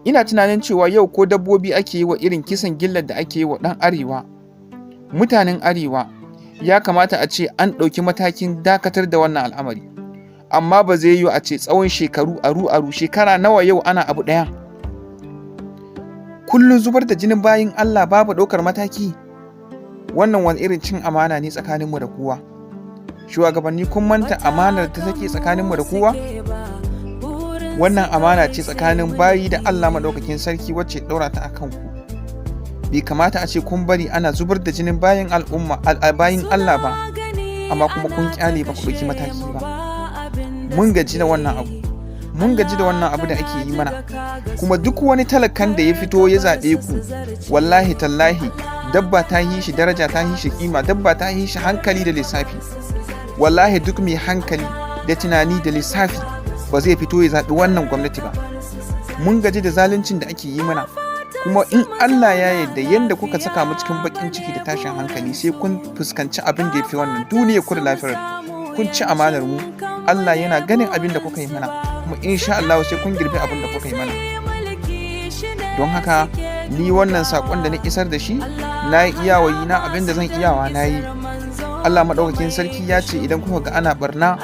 Ina tunanin cewa yau ko dabbobi ake yi wa irin kisan gillar da ake yi wa ɗan arewa, mutanen arewa, ya kamata a ce an ɗauki matakin dakatar da wannan al'amari. Amma ba zai yiwu a ce tsawon shekaru aru aru, shekara nawa yau ana abu ɗaya, kullum zubar da jinin bayin Allah, babu ɗaukar mataki. Wannan wani irin cin amana ne tsakaninmu da kowa? Shugabanni, kun manta amanar da take tsakaninmu da kowa? Wannan amana ce tsakanin bayi da Allah Maɗaukakin Sarki wacce ɗaura ta akan ku. Bai kamata a ce kun bari ana zubar da jinin bayin al'umma, bayin Allah ba, amma kuma kun kyale ba ku ɗauki mataki ba. Mun gaji da wannan abu, mun gaji da wannan abu da ake yi mana. Kuma duk wani talakan da ya fito ya zaɓe ku, wallahi tallahi dabba ta yi shi daraja, ta yi shi kima, dabba ta yi shi hankali da lissafi. Wallahi duk mai hankali da tunani da lissafi ba zai fito ya zaɓi wannan gwamnati ba. Mun gaji da zaluncin da ake yi mana. Kuma in Allah ya yarda, yanda kuka saka mu cikin bakin ciki da tashin hankali, sai kun fuskanci abin da ya fi wannan duniya ku da lafiyar. Kun ci amanar mu. Allah yana ganin abin da kuka yi mana, kuma insha Allah sai kun girbi abin da kuka yi mana. Don haka ni wannan sakon da na isar da shi, na yi iyawayi na, abin da zan iyawa na yi. Allah Maɗaukakin Sarki ya ce idan kuka ga ana barna,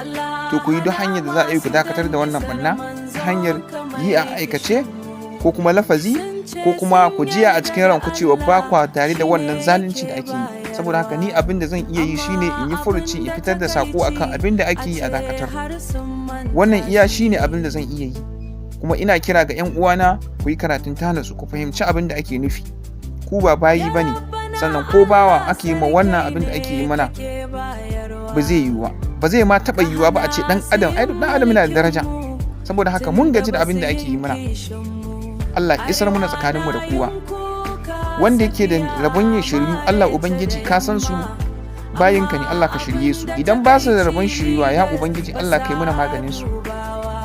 to ku yi duk hanyar da za a yi ku dakatar da wannan barna, ta hanyar yi a aikace ko kuma lafazi ko kuma ku jiya a cikin ranku cewa ba kwa tare da wannan zalunci da ake yi. Saboda haka ni abin da zan iya yi shine in yi furuci, in fitar da sako akan abin da ake yi, a dakatar. Wannan iya shine abin da zan iya yi. Kuma ina kira ga 'yan uwana, ku yi karatun ta natsu, ku fahimci abin da ake nufi. Ku ba bayi bane. Sannan ko bawa ake yi ma wannan abin da ake yi mana, ba zai yiwu ba, ba zai ma taɓa yiwuwa ba a ce ɗan adam. Ai ɗan adam yana da daraja. Saboda haka mun gaji da abin da ake yi mana. Allah isar muna tsakaninmu da kowa. Wanda yake da rabon yin shiryu, Allah Ubangiji ka san su, bayinka ne, Allah ka shirye su. Idan ba su da rabon shiryuwa, ya Ubangiji Allah, ka yi muna maganin su.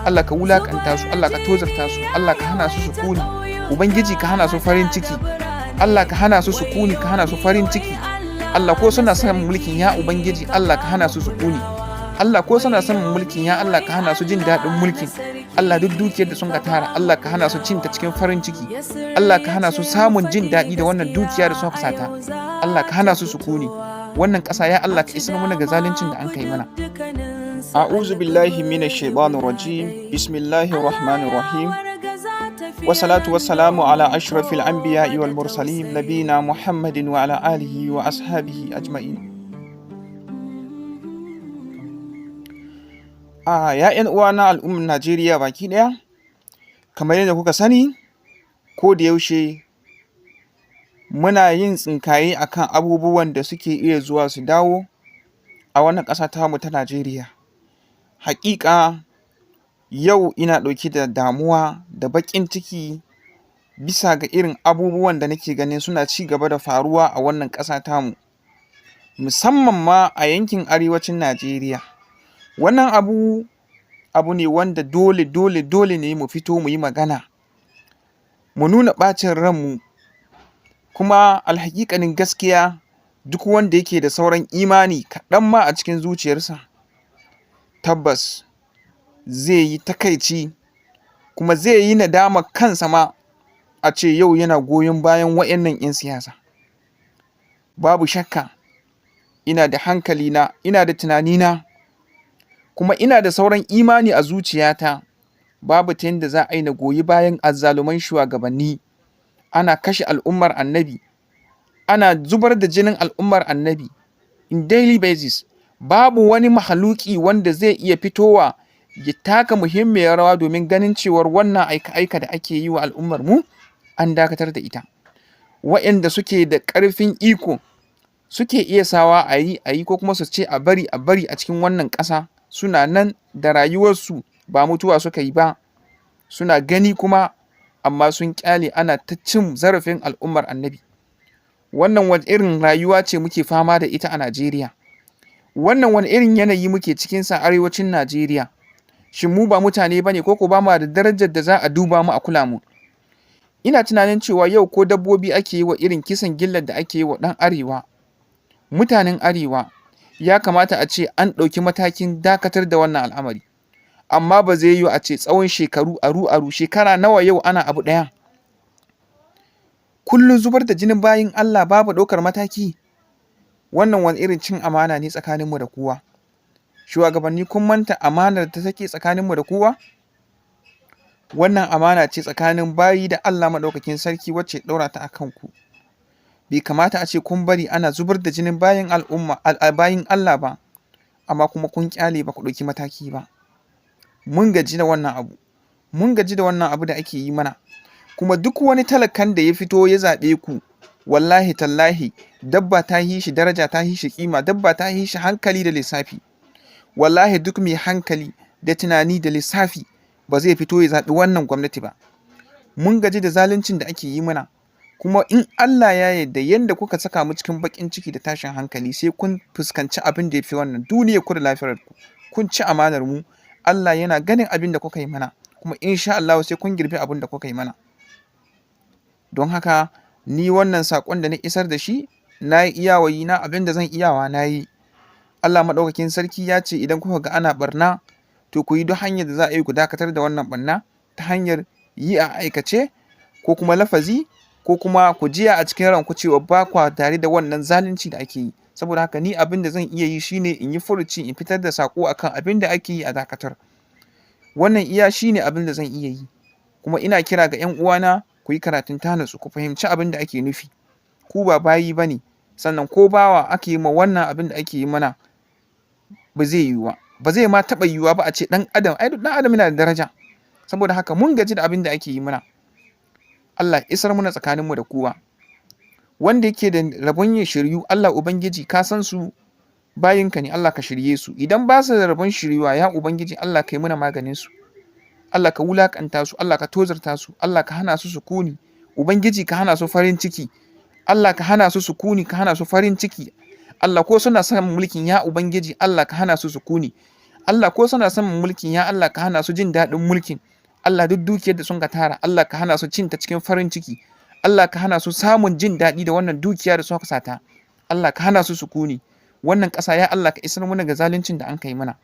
Allah ka wulakanta su, Allah ka tozarta su, Allah ka hana su sukuni. Ubangiji, ka hana su farin ciki. Allah ka hana su sukuni, ka hana su farin ciki. Allah, ko suna son mulkin, ya Ubangiji Allah, ka hana su sukuni. Allah, ko suna son mulkin, ya Allah, ka hana su jin daɗin mulkin. Allah, duk dukiyar da sun ka tara, Allah ka hana su cinta cikin farin ciki. Allah ka hana su samun jin daɗi da wannan dukiya da suka sata. Allah ka hana su sukuni. Wannan ƙasa, ya Allah, ka isar mana ga zaluncin da an kai mana. A'udhu billahi minash shaitanir rajim. Bismillahir rahmanir rahim. Wassalatu wassalamu ala ashrafil anbiya'i wal mursalin, nabina Muhammadin wa ala alihi wa ashabihi ajma'in. A ya 'yan uwana al'ummar Najeriya baki ɗaya, kamar yadda kuka sani, ko da yaushe muna yin tsinkaye akan abubuwan da suke iya zuwa su dawo a wannan ƙasa tamu ta Najeriya. Haƙiƙa yau ina ɗauke da damuwa da baƙin ciki bisa ga irin abubuwan da nake ganin suna ci gaba da faruwa a wannan ƙasa tamu, musamman ma a yankin arewacin Najeriya. Wannan abu, abu ne wanda dole dole dole ne mu fito mu yi magana, mu nuna ɓacin ranmu. Kuma alhaƙiƙanin gaskiya, duk wanda yake da sauran imani kaɗan ma a cikin zuciyarsa, tabbas zai yi takaici kuma zai yi nadamar kansa ma a ce yau yana goyon bayan waɗannan 'yan siyasa. Babu shakka ina da hankalina, ina da tunanina, kuma ina da sauran imani a zuciyata. Babu ta yanda za a yi na goyi bayan azzaluman shuwagabanni, ana kashe al'ummar Annabi, ana zubar da jinin al'ummar Annabi in daily basis. Babu wani mahaluki wanda zai iya fitowa ya taka muhimmiyar rawa domin ganin cewar wannan aika-aika da ake yi wa al'ummar mu an dakatar da ita. Waɗanda suke da ƙarfin iko suke iya sawa a yi a yi, ko kuma su ce a bari a bari a cikin wannan ƙasa, suna nan da rayuwarsu, ba mutuwa suka yi ba, suna gani kuma, amma sun ƙyale ana ta cin zarafin al'ummar Annabi. Wannan wani irin rayuwa ce muke fama da ita a Najeriya? Wannan wani irin yanayi muke cikinsa a arewacin Najeriya? Shin mu ba mutane ba ne, ko ko ba ma da darajar da za a duba mu a kula mu? Ina tunanin cewa yau ko dabbobi ake yi wa irin kisan gillar da ake yi wa ɗan arewa, mutanen arewa, ya kamata a ce an ɗauki matakin dakatar da wannan al'amari. Amma ba zai yiwu a ce tsawon shekaru aru aru, shekara nawa yau ana abu ɗaya. Kullum zubar da jinin bayin Allah babu ɗaukar mataki. Wannan wani irin cin amana ne tsakaninmu da kowa? Shugabanni, kun manta amanar da take tsakaninmu da kowa? Wannan amana ce tsakanin bayi da Allah Maɗaukakin Sarki wacce ya ɗaura ta a kanku. Bai kamata a ce kun bari ana zubar da jinin bayin al'umma, bayin Allah ba, amma kuma kun ƙyale ba ku ɗauki mataki ba. Mun gaji da wannan abu, mun gaji da wannan abu da ake yi mana. Kuma duk wani talakan da ya fito ya zaɓe ku, wallahi tallahi dabba ta yi shi daraja, ta yi shi kima, dabba ta yi shi hankali da lissafi. Wallahi duk mai hankali da tunani da lissafi ba zai fito ya zaɓi wannan gwamnati ba. Mun gaji da zaluncin da ake yi mana. Kuma in Allah ya yarda, yanda kuka saka mu cikin baƙin ciki da tashin hankali, sai kun fuskanci abin da ya fi wannan duniyar ku da lafiyar ku. Kun ci amanar mu. Allah yana ganin abin da kuka yi mana, kuma insha Allah sai kun girbi abin da kuka yi mana. Don haka ni wannan saƙon da na isar da shi, na yi iya na abin da zan iyawa na yi. Allah Maɗaukakin Sarki ya ce idan kuka ga ana ɓarna, to ku yi duk hanyar da za a yi ku dakatar da wannan ɓarna, ta hanyar yi a aikace ko kuma lafazi ko kuma ku jiya a cikin ranku cewa ba kwa tare da wannan zalunci da ake yi. Saboda haka ni abin da zan iya yi shine in yi furuci, in fitar da saƙo akan abin da ake yi a dakatar. Wannan iya shine abin da zan iya yi. Kuma ina kira ga 'yan uwana, ku yi karatun ta natsu, ku fahimci abin da ake nufi. Ku ba bayi ba ne, sannan ko bawa ake yi ma wannan abin da ake yi mana ba zai yiwu ba. Ba zai ma taɓa yiwuwa ba a ce ɗan adam, ai duk ɗan adam yana da daraja. Saboda haka mun gaji da abin da ake yi mana. Allah isar muna tsakaninmu da kowa. Wanda yake da rabon ya shiryu, Allah Ubangiji ka san su, bayinka ne, Allah ka shirye su. Idan ba su da rabon shiryuwa, ya Ubangiji Allah, ka yi muna maganin su. Allah ka wulaƙanta su, Allah ka tozarta su, Allah ka hana su sukuni. Ubangiji, ka hana su farin ciki. Allah ka hana su sukuni, ka hana su farin ciki. Allah, ko suna son mulkin, ya Ubangiji Allah, ka hana su sukuni. Allah, ko suna son mulkin, ya Allah, ka hana su jin daɗin mulkin. Allah, duk dukiyar da sun ka tara, Allah ka hana su cin ta cikin farin ciki. Allah ka hana su samun jin daɗi da wannan dukiya da suka sata. Allah ka hana su sukuni. Wannan ƙasa, ya Allah, ka isar mana ga zaluncin da an kai mana.